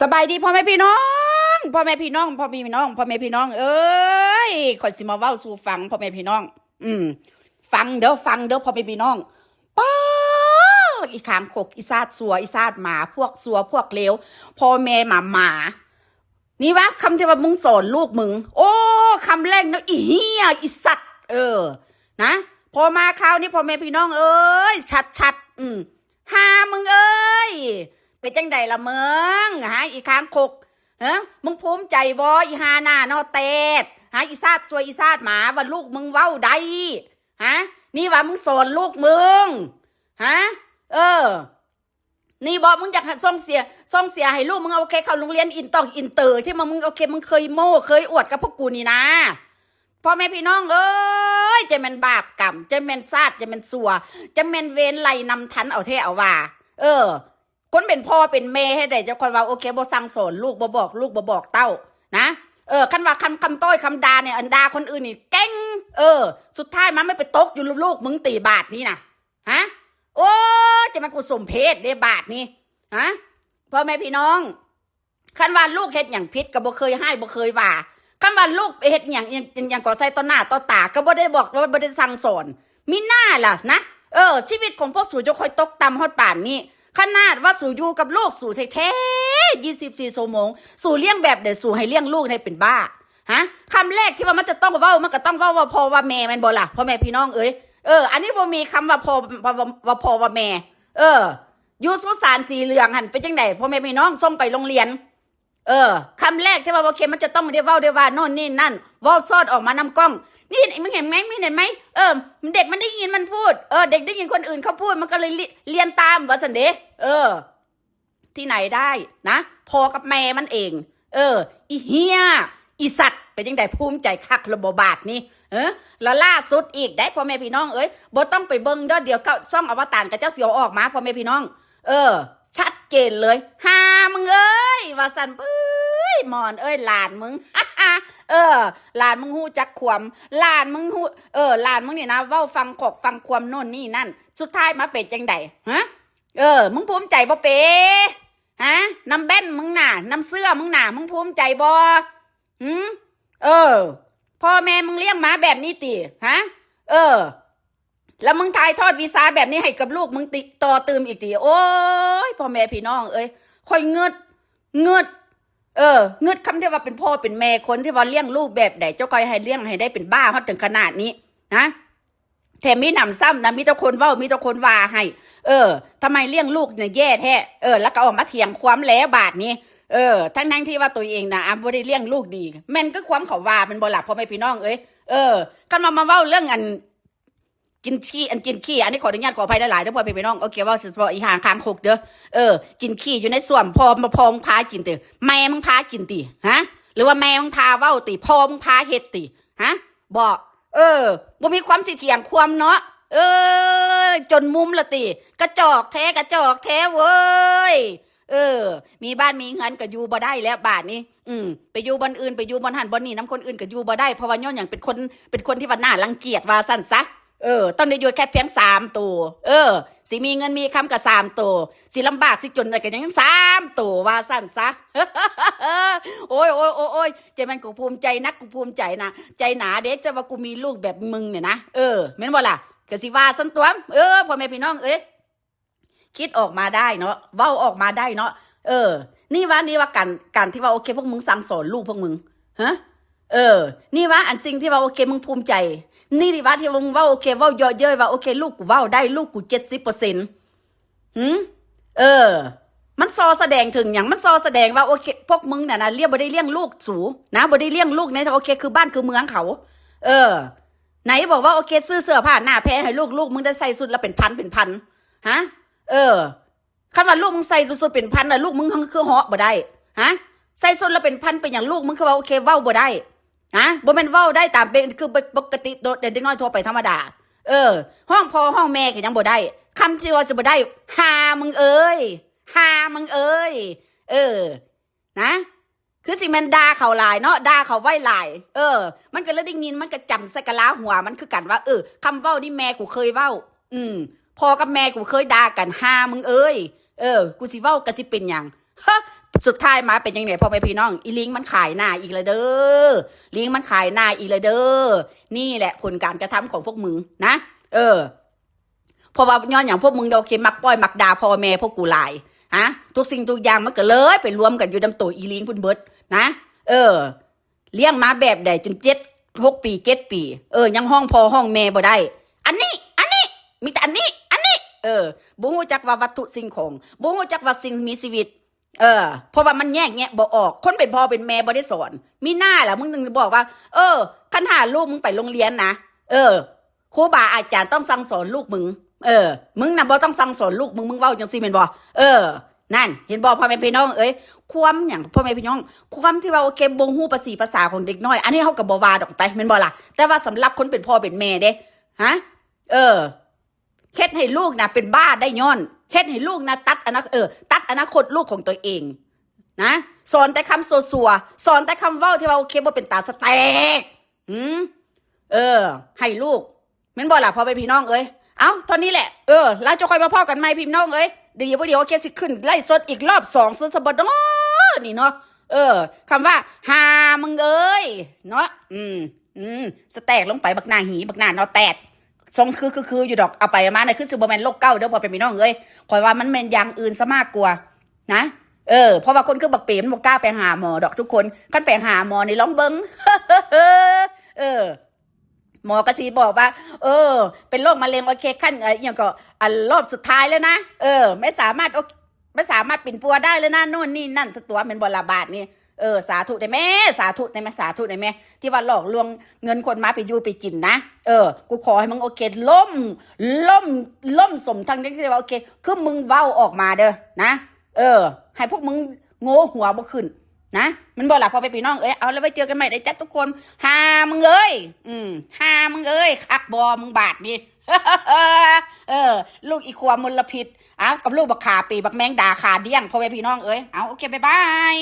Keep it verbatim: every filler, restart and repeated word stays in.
สบายดีพ่อแม่พี่น้อง พ่อแม่พี่น้อง พ่อแม่พี่น้อง พ่อแม่พี่น้อง เอ้ย ข้อยสิมาเว้าสู่ฟัง พ่อแม่พี่น้อง อืม ฟังเด้อ ฟังเด้อ พ่อแม่พี่น้อง ป๊าด อีคางคก อีซาดซัว อีซาดหมา พวกซัว พวกเลว พ่อแม่หมาหมา นี่วะ คำที่ว่ามึงสอนลูกมึง โอ้ คำแรกนะ อีเหี้ย อีสัตว์ เออ นะ พอมาคราวนี้ พ่อแม่พี่น้อง เอ้ย ชัดๆ อืม หามึงเอ้ย เป็นจังใดล่ะมึง ฮะ อีคางคก ฮะ มึงภูมิใจบ่ อีหาหน้าหนอแตด ฮะ อีซาดซัว อีซาดหมา ว่าลูกมึงเว้าได้ ฮะ นี่ว่ามึงสอนลูกมึง ฮะ เออ นี่บ่ มึงอยากส่งเสีย ส่งเสียให้ลูกมึง โอเค เข้าโรงเรียนอินตอกอินเตอร์ ที่มึง มึง โอเค มึงเคยโม้ เคยอวดกับพวกกูนี่นะ พ่อแม่พี่น้องเอ้ย จะแม่นบาปกรรม จะแม่นซาด จะแม่นซัว จะแม่นเวรไล่นำทันเอาแท้เอาว่า เออ คนเป็นพ่อเป็นแม่เฮ็ดได้ เจ้าคอยว่า โอเค บ่สั่งสอนลูก บ่บอกลูก บ่บอกเต้า นะ เออ คันว่าคำ คำป้อยคำด่าเนี่ย อันด่าคนอื่นนี่เก่ง เออ สุดท้ายมันไม่ไปตกอยู่ลูกมึงตีบาทนี้นะ ฮะ โอ้ จะแม่นกูสมเพศเด้บาทนี้ ฮะ พ่อแม่พี่น้อง คันว่าลูกเฮ็ดหยังผิดก็บ่เคยฮ้าย บ่เคยว่า คันว่าลูกเฮ็ดหยัง หยัง หยังก็ใส่ต่อหน้าต่อตา ก็บ่ได้บอก บ่ บ่ได้สั่งสอน มีหน้าล่ะนะ เออ ชีวิตของพวกสูจะค่อยตกต่ำฮอดปานนี้ ขนาดว่าสูอยู่กับลูกสูแท้ๆ ยี่สิบสี่ ชั่วโมง สูเลี้ยงแบบใด สูให้เลี้ยงลูกให้เป็นบ้า ฮะ คำแรกที่ว่ามันจะต้องเว้า มันก็ต้องเว้าว่าพ่อว่าแม่แม่นบ่ล่ะ พ่อแม่พี่น้องเอ้ย เออ อันนี้บ่มีคำว่าพ่อ ว่า ว่า ว่าพ่อว่าแม่ เออ อยู่สุสานสีเหลืองหั่นเป็นจังใด พ่อแม่พี่น้องส่งไปโรงเรียน เออ คำแรกที่ว่า โอเค มันจะต้องได้เว้าได้ว่าโน่นนี่นั่น เว้าซอดออกมานำกล้อง นี่ มึงเห็นไหม มึงเห็นไหม เออ เด็กมันได้ยินมันพูด เออ เด็กได้ยินคนอื่นเขาพูด มันก็เลยเรียนตาม ว่าซั่นเด้ เออ ที่ไหนได้นะ พ่อกับแม่มันเอง เออ อีเหี้ย อีสัตว์ เป็นจังใด ภูมิใจคักละบ่บาทนี้ เออ แล้วล่าสุดอีกได้ พ่อแม่พี่น้องเอ้ย บ่ต้องไปเบิ่งเด้อ เดี๋ยวก็ช่องอวตารกับเจ้าสิเอาออกมา พ่อแม่พี่น้อง เออ ชัดเจนเลย หามึงเอ้ย ว่าซั่น เอ้ย หมอนเอ้ย หลานมึง เออ หลานมึงฮู้จักความ หลานมึงฮู้ เออ หลานมึงนี่นะ เว้าฟังขอกฟังความโน่นนี่นั่น สุดท้ายมาเป็นจังใด ฮะ เออ มึงภูมิใจบ่เป๋ ฮะ นำแบ้นมึงน่ะ นำเสื้อมึงน่ะ มึงภูมิใจบ่ หืม เออ พ่อแม่มึงเลี้ยงมาแบบนี้ติ ฮะ เออ แล้วมึงถ่ายทอดวิชาแบบนี้ให้กับลูกมึงติ ต่อตื่มอีกติ โอ้ย พ่อแม่พี่น้องเอ้ย ค่อยงึด งึด เออ งึดคำที่ว่าเป็นพ่อเป็นแม่ คนที่ว่าเลี้ยงลูกแบบใด เจ้าค่อยให้เลี้ยงให้ได้เป็นบ้าฮอดถึงขนาดนี้ ฮะ แถมมีหนำซ้ำนะ มีแต่คนเว้า มีแต่คนว่าให้ เออ ทำไมเลี้ยงลูกเนี่ยแย่แท้ เออ แล้วก็ออกมาเถียงความแล้วบาดนี้ เออ ทั้งๆที่ว่าตัวเองนะ อ่ะ บ่ได้เลี้ยงลูกดี แม่นก็ความเขาว่า แม่นบ่ล่ะ พ่อแม่พี่น้องเอ้ย เออ คันว่ามาเว้าเรื่องอัน กินขี้ อันกินขี้ อันนี้ขออนุญาตขออภัยหลายๆเด้อ พ่อแม่พี่น้อง โอเค เว้าเฉพาะอีหาคางคกเด้อ เออ กินขี้อยู่ในส้วม พ่อ พ่อมึงพากินติ แม่มึงพากินติ ฮะ หรือว่าแม่มึงพาเว้าติ พ่อมึงพาเฮ็ดติ ฮะ บ่ เออ บ่มีความสิเถียงความเนาะ เออ จนมุมละติ กระจอกแท้ กระจอกแท้เว้ย เออ มีบ้านมีเฮือนก็อยู่บ่ได้แล้วบาดนี้ อืม ไปอยู่บ่อนอื่น ไปอยู่บ่อนหั่นบ่อนนี่นำคนอื่นก็อยู่บ่ได้ เพราะว่าย้อนหยัง เป็นคน เป็นคนที่ว่าน่ารังเกียจว่าซั่นซะ เออ ต้องได้อยู่แค่เพียงสามตัว เออ สิมีเงินมีคำก็สามตัว สิลำบากสิจนอะไรก็ยังสามตัวว่าซั่นซะ โอ้ย โอ้ย โอ้ย โอ้ย ใจมันกูภูมิใจนัก กูภูมิใจนะ ใจหนาเด้ แต่ว่ากูมีลูกแบบมึงเนี่ยนะ เออ แม่นบ่ล่ะ ก็สิว่าซั่นตัว เออ พ่อแม่พี่น้องเอ้ย คิดออกมาได้เนาะ เว้าออกมาได้เนาะ เออ นี่ว่า นี่ว่าการ การที่ว่า โอเค พวกมึงสั่งสอนลูกพวกมึง ฮะ เออ นี่ว่าอันสิ่งที่ว่า โอเค มึงภูมิใจ นี่ว่าที่มึงเว้า โอเค เว้าเยาะเย้ยว่า โอเค ลูกกูเว้าได้ ลูกกูเจ็ดสิบเปอร์เซ็นต์ หืม เออ มันซอแสดงถึงหยัง มันซอแสดงว่า โอเค พวกมึงน่ะนะ เลี้ยง บ่ได้เลี้ยงลูกสูนะ บ่ได้เลี้ยงลูกใน โอเค คือบ้านคือเมืองเขา เออ ไหนบอกว่า โอเค ซื้อเสื้อผ้าหน้าแพงให้ลูก ลูกมึงได้ใส่ชุดละเป็นพันเป็นพัน ฮะ เออ คันว่าลูกมึงใส่ชุดเป็นพันน่ะ ลูกมึงคือเหาะบ่ได้ ฮะ ใส่ชุดละเป็นพันเป็นหยัง ลูกมึงคือว่า โอเค เว้าบ่ได้ ฮะ บ่แม่นเว้าได้ตามเป็น คือปกติโตเด็กน้อยทั่วไปธรรมดา เออ ฮ้องพ่อฮ้องแม่ก็ยังบ่ได้ คำที่ว่าจะบ่ได้ หามึงเอ้ย หามึงเอ้ย เออ นะ คือสิแม่นด่าเขาหลายเนาะ ด่าเขาไว้หลาย เออ มันก็เลยได้ยิน มันก็จำใส่กะลาหัวมันคือกันว่า เออ คำเว้านี่แม่กูเคยเว้า อืม พ่อกับแม่กูเคยด่ากัน หามึงเอ้ย เออ กูสิเว้าก็สิเป็นหยัง ฮะ สุดท้ายมาเป็นยังไงพ่อแม่พี่น้อง อีลิงมันขายหน้าอีกแล้วเด้อ ลิงมันขายหน้าอีกแล้วเด้อ นี่แหละผลการกระทำของพวกมึงนะ เออ เพราะว่าย้อนอย่างพวกมึงโอเคมักป้อยมักด่าพ่อแม่พวกกูหลายฮะ ทุกสิ่งทุกอย่างมันก็เลยไปรวมกันอยู่นำตัวอีลิงพุ่นเบิดนะ เออ เลี้ยงมาแบบใดจนเจ็ดหกปีเจ็ดปี เออ ยังฮ้องพ่อฮ้องแม่บ่ได้ อันนี้ อันนี้ มีแต่อันนี้ อันนี้ เออบ่ฮู้จักว่าวัตถุสิ่งของบ่ฮู้จักว่าสิ่งมีชีวิต เออ เพราะว่ามันแยกแยะบ่ออก คนเป็นพ่อเป็นแม่บ่ได้สอน มีหน้าล่ะมึงถึงบอกว่า เออ คันหาลูกมึงไปโรงเรียนนะ เออ ครูบาอาจารย์ต้องสั่งสอนลูกมึง เออ มึงน่ะบ่ต้องสั่งสอนลูกมึง มึงเว้าจังซี่แม่นบ่ เออ นั่น เห็นบ่พ่อแม่พี่น้องเอ้ย ความหยังพ่อแม่พี่น้อง ความที่ว่าโอเคบ่ฮู้ภาษีภาษาของเด็กน้อย อันนี้เฮาก็บ่ว่าดอกไปแม่นบ่ล่ะ แต่ว่าสำหรับคนเป็นพ่อเป็นแม่เด้ ฮะ เออ เฮ็ดให้ลูกน่ะเป็นบ้าได้ย้อน เฮ็ดให้ลูกน่ะตัดอนา เออ ตัดอนาคตลูกของตัวเองนะ สอนแต่คำซัวๆ สอนแต่คำเว้าที่ว่าโอเคบ่เป็นตาสะแตก อืม เออ ให้ลูก แม่นบ่ล่ะพ่อแม่พี่น้องเอ้ย เอ้า เท่านี้แหละ เออ แล้วจะค่อยมาพ้อกันใหม่พี่น้องเอ้ย เดี๋ยวบ่เดี๋ยวโอเคสิขึ้นไลฟ์สดอีกรอบสอง ซะบ่ดอนี่เนาะ เออ คำว่า หามึงเอ้ย เนาะ อืม อืม สะแตกลงไปบักหน้าหี บักหน้าหนอแตด ทรงคือคือคืออยู่ดอก เอาไปเอามาเนี่ยคือสิบ่แม่นโรคเกาต์เด้อพ่อแม่พี่น้องเอ้ย ข่อยว่ามันแม่นอย่างอื่นซะมากกว่านะ เออ เพราะว่าคนคือบักเป๋มันบ่กล้าไปหาหมอดอกทุกคน คันไปหาหมอนี่ลองเบิ่ง เออ หมอก็สิบอกว่า เออ เป็นโรคมะเร็ง โอเค ขั้น เอ่อ อิหยังก็ อันรอบสุดท้ายแล้วนะ เออ ไม่สามารถ โอเค ไม่สามารถปิ่นปัวได้แล้วนะ โน่นนี่นั่น สะตั๋วแม่นบ่ล่ะบาดนี่ เออ สาธุได้แม่ สาธุได้แม่ สาธุได้แม่ ที่ว่าหลอกลวงเงินคนมาไปอยู่ไปกินนะ เออ กูขอให้มึงโอเค ล่ม ล่ม ล่มสมทั้งที่ว่าโอเค คือมึงเว้าออกมาเด้อนะ เออ ให้พวกมึงโง่หัวบ่ขึ้นนะ แม่นบ่ล่ะพ่อแม่พี่น้องเอ้ย เอาแล้วไว้เจอกันใหม่ได้จ้ะทุกคน หามึงเอ้ย อืม หามึงเอ้ย คักบ่มึงบาดนี่ เออ ลูกอีความลพิษ อ้าว กับลูกบักขาปี บักแมงดาขาเดี้ยง พ่อแม่พี่น้องเอ้ย เอา โอเค บ๊ายบาย